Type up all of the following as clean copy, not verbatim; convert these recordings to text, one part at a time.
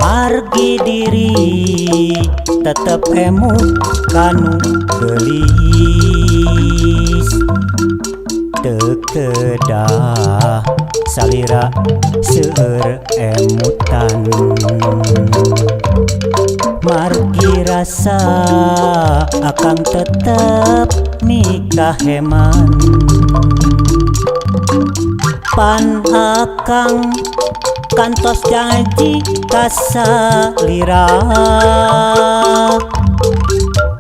Margi diri tetep emut kanu geulis. Teu kedah salira seueur emutan. Margi rasa akang tetep mikaheman. Pan akang kantos janji ka salira.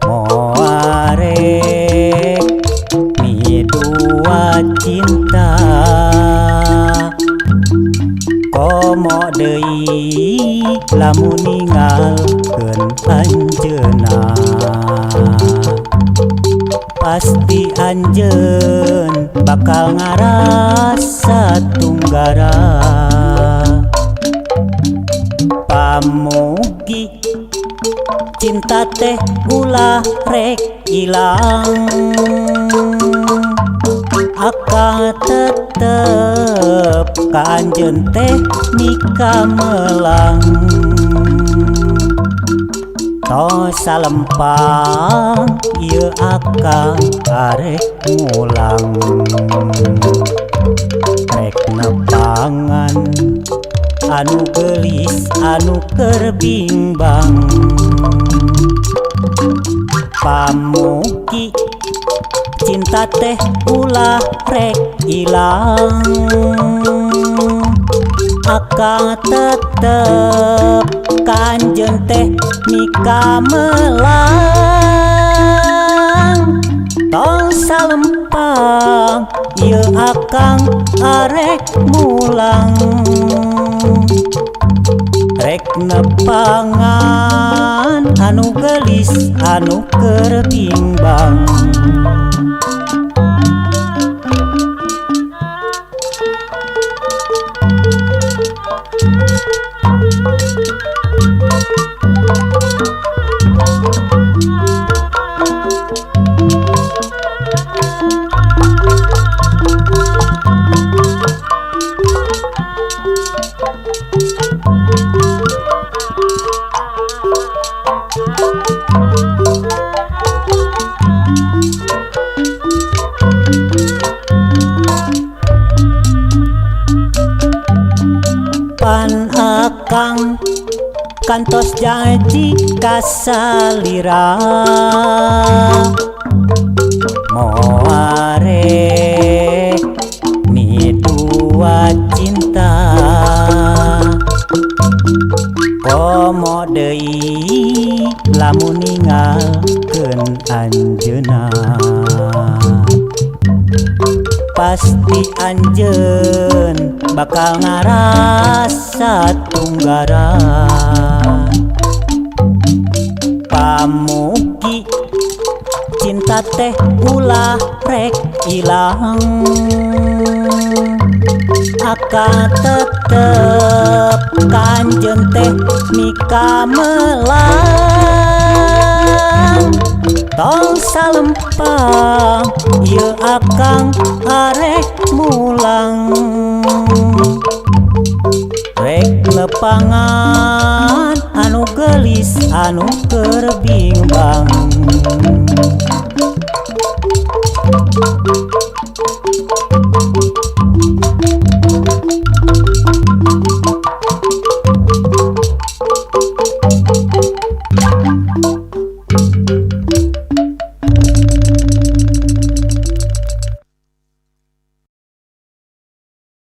Moal rek midua cinta. Komo deui lamun ninggalkeun anjeunna. Pasti anjeun bakal ngarasa tunggara. Pamugi cinta teh ulah rek ilang. Akang tetep ka anjeun teh mikamelang. Tos salempang ieu akang arek mulang. Rek nepangan anu geulis anu keur bingbang. Pamugi cinta teh ulah rek ilang. Akang tetep ka anjeun teh mikamelang. Tong salempang ieu akang arek mulang. Rek nepangan anu geulis anu keur bingbang. Pan akang kantos janji ka salira. Moal rek midua cinta. Komo deui lamun ninggalkeun anjeunna. Pasti anjeun bakal ngarasa tunggara. Pamugi cinta teh ulah rek ilang. Akang tetep ka anjeun teh mikamelang. Tong salempang ieu akang arek mulang. Rek nepangan anu geulis anu keur bingbang.